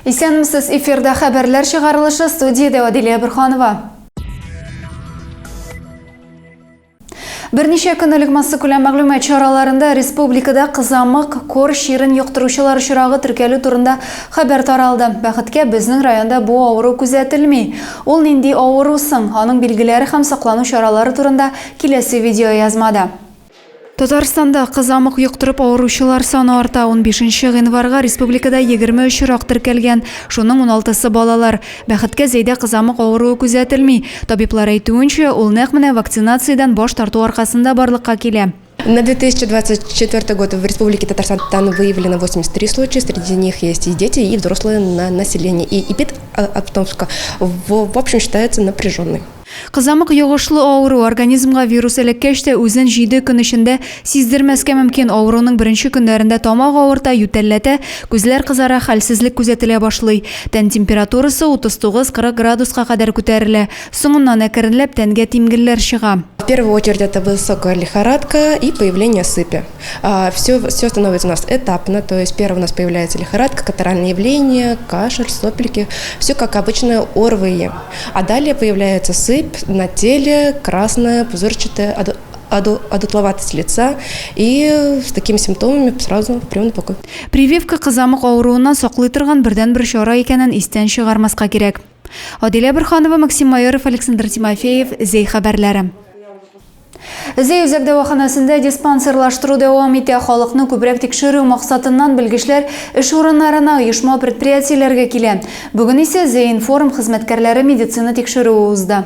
Исәнмесез, эфирда хәбәрләр чыгарылышы, студиядә Адилия Борханова. Берничә көн элек массакүләм мәгълүмат чараларында республикада кызамык, кор чирен йоктыручылар очрагы теркәлү турында хәбәр таралды. Бәхеткә, безнең районда бу авыру күзәтелми. Ул нинди авыру соң? Аның билгеләре һәм саклану чаралары турында киләсе видеоязмада. Татарстанда кызамык йоктырып авыручылар саны арта. Унбишенче гыйнварга республикада 20 очрак теркәлгән, шуның уналтысы балалар. Бәхеткә, Зәйдә кызамык авыруы күзәтелми. Табиблар әйтүенчә, ул нәкъ менә вакцинациядән баш тарту аркасында барлыкка килә. На 2024 год в Республике Татарстан выявлено 83 случая, среди них есть и дети, и взрослое население. И эпидобстановка в общем считается напряженной. Кызамык йогышлы авыру, организмга вирус эләккәч тә үзен җиде көн эчендә сиздермәскә мөмкин. Авыруның беренче көннәрендә тамак авырта, ютәлләтә, күзләр кызара, хәлсезлек күзәтелә башлый. Тән температурасы 39-40 градуска кадәр күтәрелә. Соңыннан әкренләп тәнгә тимгелләр чыга. В первую очередь это высокая лихорадка и появление сыпи. Все, все становится у нас этапно, то есть первое у нас появляется лихорадка, катаральные явления, кашель, сопельки, все как обычно ОРВИ. А далее появляется сыпь на теле, красная, пузырчатая, одутловатость лица и с такими симптомами сразу в приемный покой. Прививка кызамык авыруыннан саклый торган бердәнбер чара икәнен истән чыгармаска кирәк. Адилә Борһанова, Максим Майоров, Александр Тимофеев, Зәй хәбәрләре. Зәй үзәк дәваханәсендә диспансерлаштыру дәвам итә. Халыкны күбрәк тикшерү максатыннан белгечләр эш урыннарына, оешма-предприятиеләргә килә. Бүген исә Зәй-информ хезмәткәрләре медицина тикшерүе узды.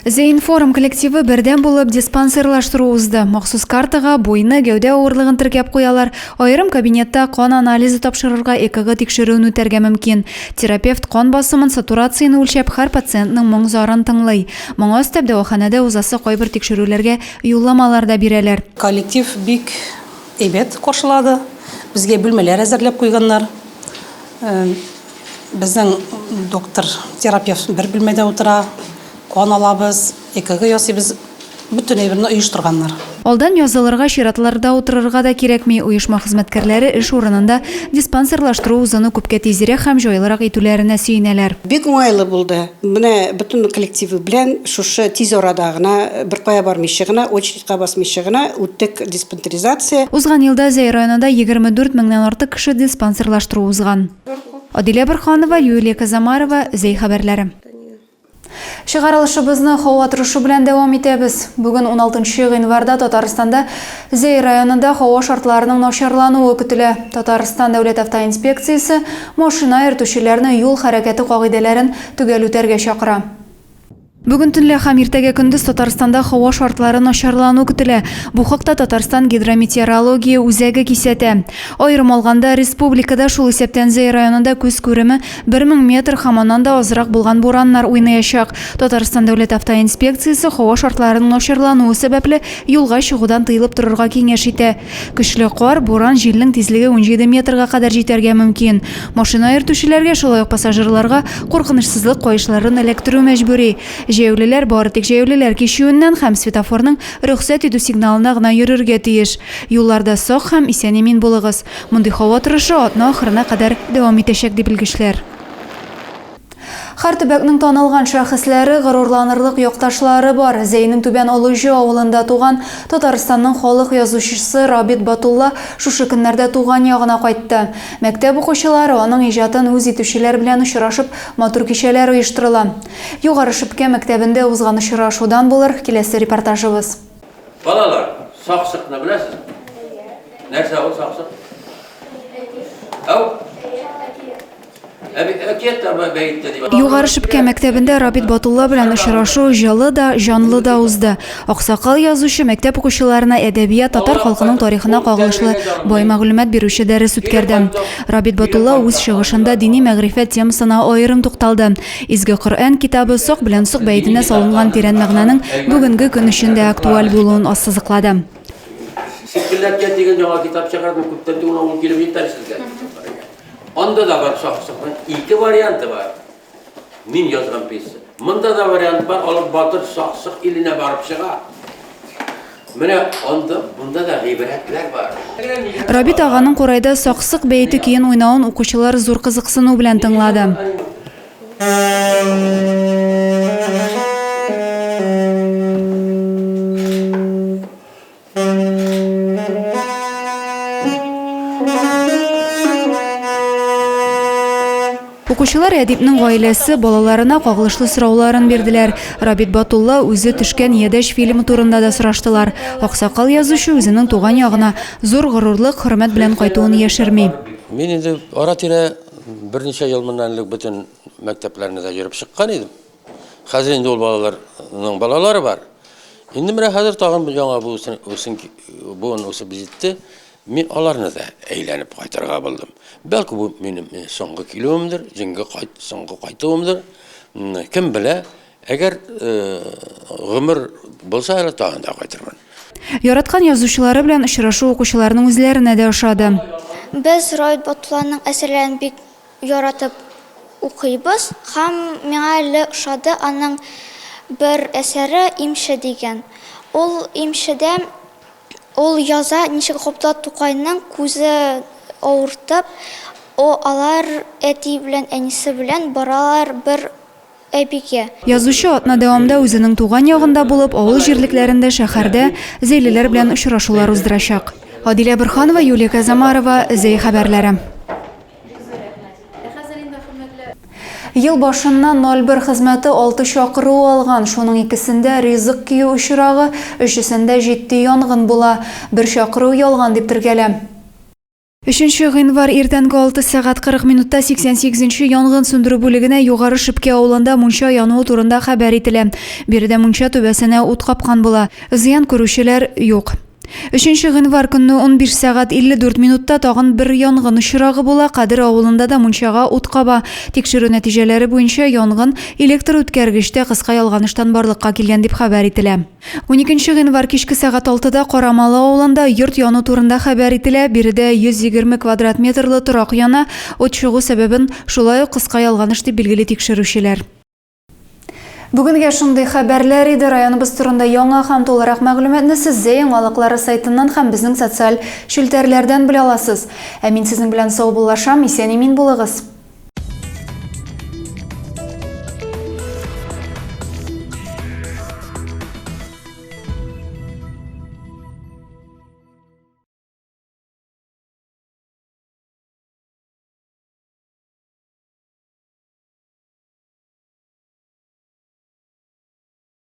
Зәй-информ коллективы бердәм булып диспансерлаштыру узды. Махсус картага буйны, гәүдә авырлыгын теркәп куялар. Аерым кабинетта кан анализы тапшырырга, ЭКГ тикшерүен үтәргә мөмкин. Терапевт кан басымын, сатурацияне үлчәп, һәр пациентның моң-зарын тыңлый. Моңа өстәп, дәваханәдә узасы кайбер тикшерүләргә юлламалар да бирәләр. Коллектив бик әйбәт каршылады. Безгә бүлмәләр әзерләп куйганнар. Безнең доктор, терапевт бер бүлмәдә утыра. Кан алабыз, ЭКГ ясыйбыз. Бөтен әйберне оештырганнар. Алдан язылырга, чиратларда утырырга да кирәкми. Оешма хезмәткәрләре эш урынында диспансерлаштыру узуны күпкә тизрәк һәм җайлырак итүләренә сөенәләр. Бик уңайлы булды. Менә бөтен коллективы белән шушы тиз арада гына, беркая бармыйча гына, очередька басмыйча гына үттек диспансеризация. Узган елда Зәй районында 24 меңнән артык кеше диспансерлаштыру узган. Адилә Борһанова, Юлия Казамарова, Зәй хәбәрләре. Чыгарылышыбызны һава торышы белән дәвам итәбез. Бүген 16 гыйнварда Татарстанда Зәй районында һава шартларының начарлануы көтелә. Татарстан дәүләт автоинспекциясе машина йөртүчеләрне юл хәрәкәте кагыйдәләрен төгәл үтәргә чакыра. Бүген төнлә һәм иртәгә көндез Татарстанда һава шартлары начарлану көтелә. Бу хакта Татарстан гидрометеорология үзәге кисәтә. Аерым алганда, республикада, шул исәптән Зәй районында күз күреме 1000 метр һәм аннан да азрак булган бураннар уйнаячак. Татарстан дәүләт автоинспекциясе һава шартларының начарлануы сәбәпле юлга чыгудан тыелып торырга киңәш итә. Көчле кар, буран, җилнең тизлеге 17 метрга кадәр җитәргә мөмкин. Машина йөртүчеләргә, шулай ук пассажирларга куркынычсызлык каешларын эләктерү мәҗбүри. Җәяүлеләр бары тик җәяүлеләр кичүеннән һәм светофорның рөхсәт итү сигналына гына йөрергә тиеш. Юлларда сак һәм исән-имин булыгыз. Мондый һава торышы атна ахырына кадәр дәвам итәчәк, ди белгечләр. Һәр төбәкнең танылган шәхесләре, горурланырлык якташлары бар. Зәйнең Түбән Олыҗы авылында туган Татарстанның халык язучысы Рабит Батулла шушы көннәрдә туган ягына кайтты. Мәктәп укучылары, аның иҗатын үз итүчеләр белән очрашып, матур кичәләр оештырыла. Югары Шепкә мәктәбендә узган очрашудан булыр киләсе репортажыбыз. Балалар, саксыкны беләсезме? Нәрсә ул саксык? Әү? Югары Шепкә мәктәбендә Рабит Батулла белән очрашу җылы да, җанлы да узды. Аксакал язучы мәктәп укучыларына әдәбият, татар халкының тарихына кагылышлы бай мәгълүмат бирүче дәрес үткәрде. Рабит Батулла үз чыгышында дини мәгърифәт темасына аерым тукталды. Изге Коръән китабы Сок белән Сок бәетенә салынган тирән мәгънәнең бүгенге көн өчен дә актуаль булуын ассызыклады. Сипкелләткән дигән яңа китап чыгардым, күптән түгел ул килеп җитәр сезгә. Анда да бар Сак-Сокның ике варианты бар. Мин язган пьеса. Монда да вариант бар, алып батыр Сак-Сок иленә барып чыга. Менә анда, бунда да гыйбрәтләр бар. Рабит аганың курайда Саксык бәете көен уйнавын укучылар зур кызыксыну белән тыңлады. Укучылар әдипнең гаиләсе, балаларына кагылышлы сорауларын бирделәр. Рабит Батулла үзе төшкән Ядәч фильмы турында да сораштылар. Аксакал язучы үзенең туган ягына зур горурлык, хөрмәт белән кайтуын яшерми. Мин инде ара-тирә берничә ел моннан элек бөтен мәктәпләрне дә йөреп чыккан идем. Хәзер инде ул балаларның балалары бар. Инде менә хәзер тагын яңа буын үсеп җитте. Мин аларны да әйләнеп кайтырга булдым. Бәлки бу минем соңгы килүемдер, җиңге кайт, соңгы кайтуымдыр. Кем белә, әгәр гомер булса әле тагын да кайтырмын. Яраткан язучылары белән очрашу укучыларның үзләренә дә ошады. Без Райт Батулланың әсәрләрен бик яратып укыйбыз һәм миңа әле ошады аның бер әсәре Имче дигән. Ул Имчедә ул яза ничек Габдулла Тукайның күзе авыртып, о алар әти белән әнисе белән баралар бер әбигә. Язучы атна дәвамында үзенең туган ягында булып, авыл җирлекләрендә, шәһәрдә зәйлеләр белән очрашулар уздырачак. Адилә Борһанова, Юлия Казамарова, Зәй хәбәрләре. Ел башыннан 01 хезмәте 6 чакыру алган, шуның икесендә ризык кию очрагы, өчесендә җитди янгын була. Бер чакыру ялган дип теркәлә. Өченче гыйнвар иртәнге 6 сәгать 40 минутта 88 нче янгын сүндерү бүлегенә Югары Шепкә авылында мунча януы турында хәбәр ителә. Биредә мунча түбәсенә ут капкан була. Зыян күрүчеләр юк. Өченче гыйнвар көнне 15 сәгать 54 минутта тагын бер янгын очрагы була, Кадер авылында да мунчага ут каба. Тикшерү нәтиҗәләре буенча, янгын электр үткәргечтә кыска ялганыштан барлыкка килгән дип хәбәр ителә. Уникенче гыйнвар кичке сәгать алтыда Карамалы авылында йорт яну турында хәбәр ителә, биредә 120 квадрат метрлы торак яна, ут чыгу сәбәбен шулай ук кыска ялганыш дип билгели тикшерүчеләр. Бүгенгә шундый хәбәрләр иде. Районыбыз турында яңа һәм тулырак мәгълүматны сез Зәй яңалыклары сайтыннан һәм безнең социаль челтәрләрдән белә аласыз. Ә мин сезнең белән саубуллашам, исән-имин булыгыз!